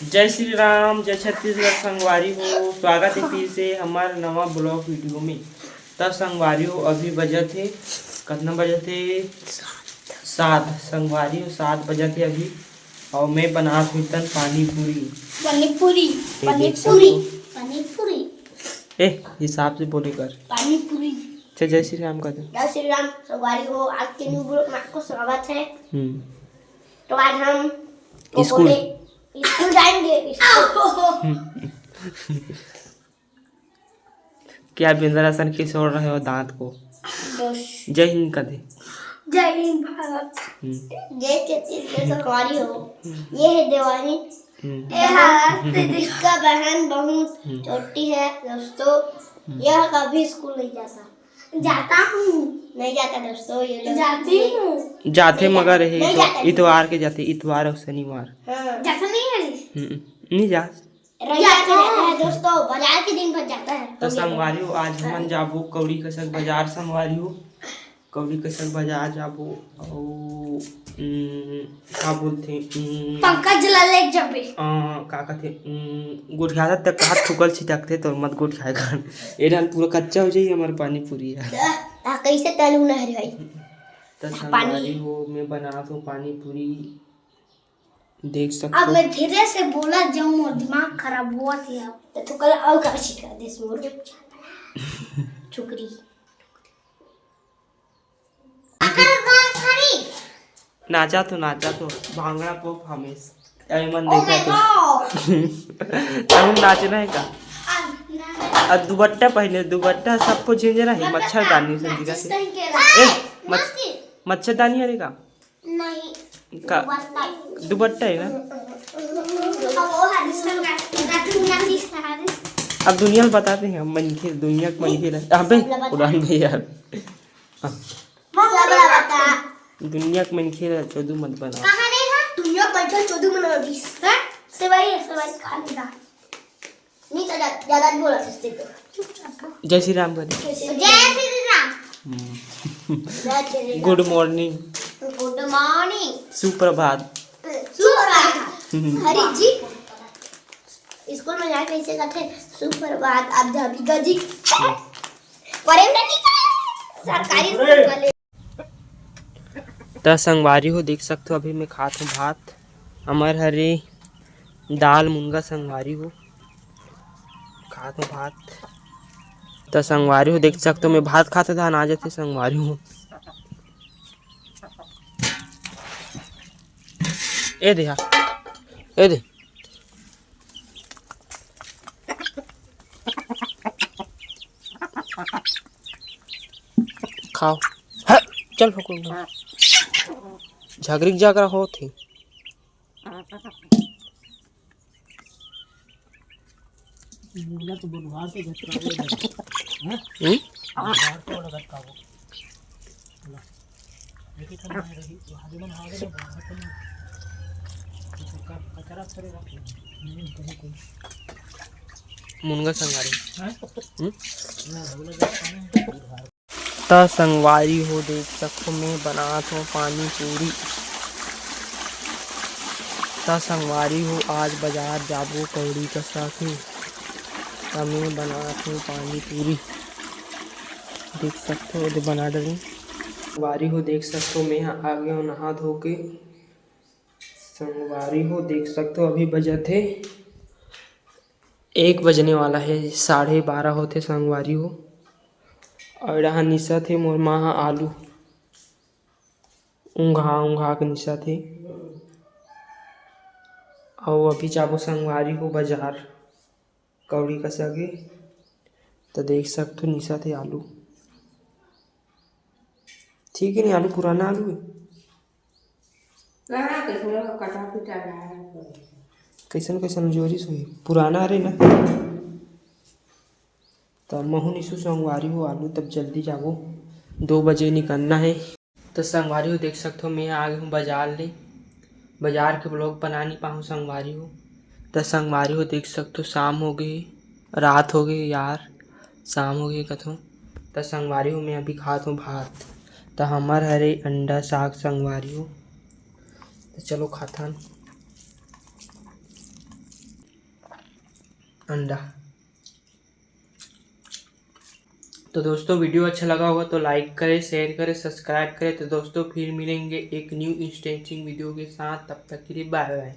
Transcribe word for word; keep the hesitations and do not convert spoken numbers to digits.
जय श्री राम, जय छत्तीसगढ़ संगवारी हो, स्वागत हे फिर से हमर नवा vlog video में। त संगवारी हो, अभी बजत हे, कतना बजत हे? सात। संगवारी हो, सात बजत हे अभी, अउ मैं बनात हूँ तन पानी पूरी। पानी पूरी, ये पानी देख पूरी, सकथो। पानी पूरी। ए, हिसाब से बोले कर। पानी पूरी। अच्छा, जय श्री राम कर दे। जय श्री राम संगवारी हो, आज के new vlog में आपको स्वागत है। हम्म। तो आज हम वो स्कूल। बोले, स्कूल जाएंगे, स्कूल। क्या बिंदर असन किशोर रहे हो दांत को। बस। जय हिंद कर दे। जय हिंद भारत। हम्म। जय छत्तीसगढ़ संगवारी हो। हम्म। ये है देवानी। हम्म। ये है इसका बहन बहुत हम्म। छोटी है दोस्तों। हम्म। यह कभी स्कूल नहीं जाता। जाता हूँ। नहीं जाता दोस्तों, ये लोग जाती हूँ। जाते नहीं मगर जाता। ये नहीं इतवा-, जाता। इतवार के जाते, इतवार और शनिवार। हाँ। जाता नहीं है। हम्म, नहीं जा। रविवार के जाता है दोस्तों, बाजार के दिन भर जाता है। तो संगवारी हो, आज हमन जाबो कौड़ी कसक बाजार संगवारी हो। कौड़ी कसक बाजार जाबो, अउ, उम, का बोलथे, उम, पंकज ला लेके जाबे। अ, का कथे, उम, गोठियाथस त हाथ थूकल छिटकथे, तो मत गोठियाए कर। ए डाल पूरा कच्चा हो जाही हमर पानी पूरी ह। द-, आ, कैसे तलू ना रे भाई? त पानी। संगवारी हो, मैं बनात हूँ पानी पूरी, देख सकथो। अब मैं धीरे से बोला जाऊँ, मोर दिमाग खराब होवत हे। त तू कल अउ का सिखा देस मोर छुकरी। नाचा तो, नाचा तो, भांगड़ा performance। अरे मन देखा तो। तहु नाचना है का? अब दुपट्टा पहने, दुपट्टा सबको झेंझना है, मच्छरदानी से दिखा से। ए, मच-, मच्छरदानी अरे का? नहीं। का? दुपट्टा। दुपट्टा है ना? अब वो है, दूसरा का, दूसरा का। अब दुनिया में बताते हैं हम, मनखे, दुनिया के मनखे रहे। अबे, उड़ान भैया। हाँ। दुनिया के मनखे ला चोदू मत बना। कहाँ रे हा? दुनिया के मनखे ला चोदू मत बना, बीस। हैं? सेवई है, सेवई खा लेगा। नहीं तो जा-, ज्यादा नहीं बोला सकते तो। जय श्री राम करी। जय श्री राम। हम्म। जय Shri Ram. Good morning। Good morning। सुप्रभात। सुप्रभात। हम्म। हरी जी, स्कूल में जाके कैसे कहते हैं? सुप्रभात, अध्यापिका जी। पढ़े में नहीं था, सरकारी स्कूल वाले। त संगवारी हो, देख सकथो, अभी मैं खात हूँ भात। हमर हरे दाल मुनगा संगवारी हो, खात हूँ भात। त संगवारी हो, देख सकथो, मैं भात खात धान आ जाते संगवारी हो। ए दे हा, ए दे। खाओ। ह, चल फुकू। झगरी के जागरा होत हे। मुर्गा तो बुधवार से झटकावे जाए। हैं? हम्म? बुधवार को वाला झटकावो। मुनगा संगवारी। त संगवारी हो, देख सकथो, मैं बनात हों पानी पूरी। त संगवारी हो, आज बाजार जाबो कौड़ी कसा के, त मैं बनात हों पानी पूरी। देख सकथो, एदे बना डरें। संगवारी हो, देख सकथो, मैं ह आ गे हों नहा धो के। संगवारी हो, देख सकथो, अभी बजत हे एक बजने वाला हे, साढ़े बारह होथे संगवारी हो। अउ एड़ा ह निसत हे मोर माँ ह आलू, ऊंघा ऊंघा के निसत हे। अउ अभी जाबो संगवारी हो बाजार। कौड़ी कसा के, त देख सकथो, निसत हे आलू। ठीक हे, नहीं, आलू पुराना आलू हे। कहाँ, कैसनो कटा पिटा रहा है। कैसन कैसन जोरिस होही, पुराना हरे ना। त महू निसु संगवारी हो आलू, तब जल्दी जाबो, दो बजे निकलना हे। त संगवारी हो, देख सकथो, मैं आ गे हों बाजार ले। बाजार के vlog बना नहीं पाहूँ संगवारी हो। त संगवारी हो, देख सकथो, शाम हो गे, रात हो गे यार, शाम हो गे कथों। त संगवारी हो, मैं अभी खात हों भात। त हमर हरे अंडा साग संगवारी हो। त चलो खाथन। अंडा। तो दोस्तों, वीडियो अच्छा लगा होगा तो लाइक करें, शेयर करें, सब्सक्राइब करें। तो दोस्तों, फिर मिलेंगे एक न्यू इंटरेस्टिंग वीडियो के साथ। तब तक के लिए बाय बाय।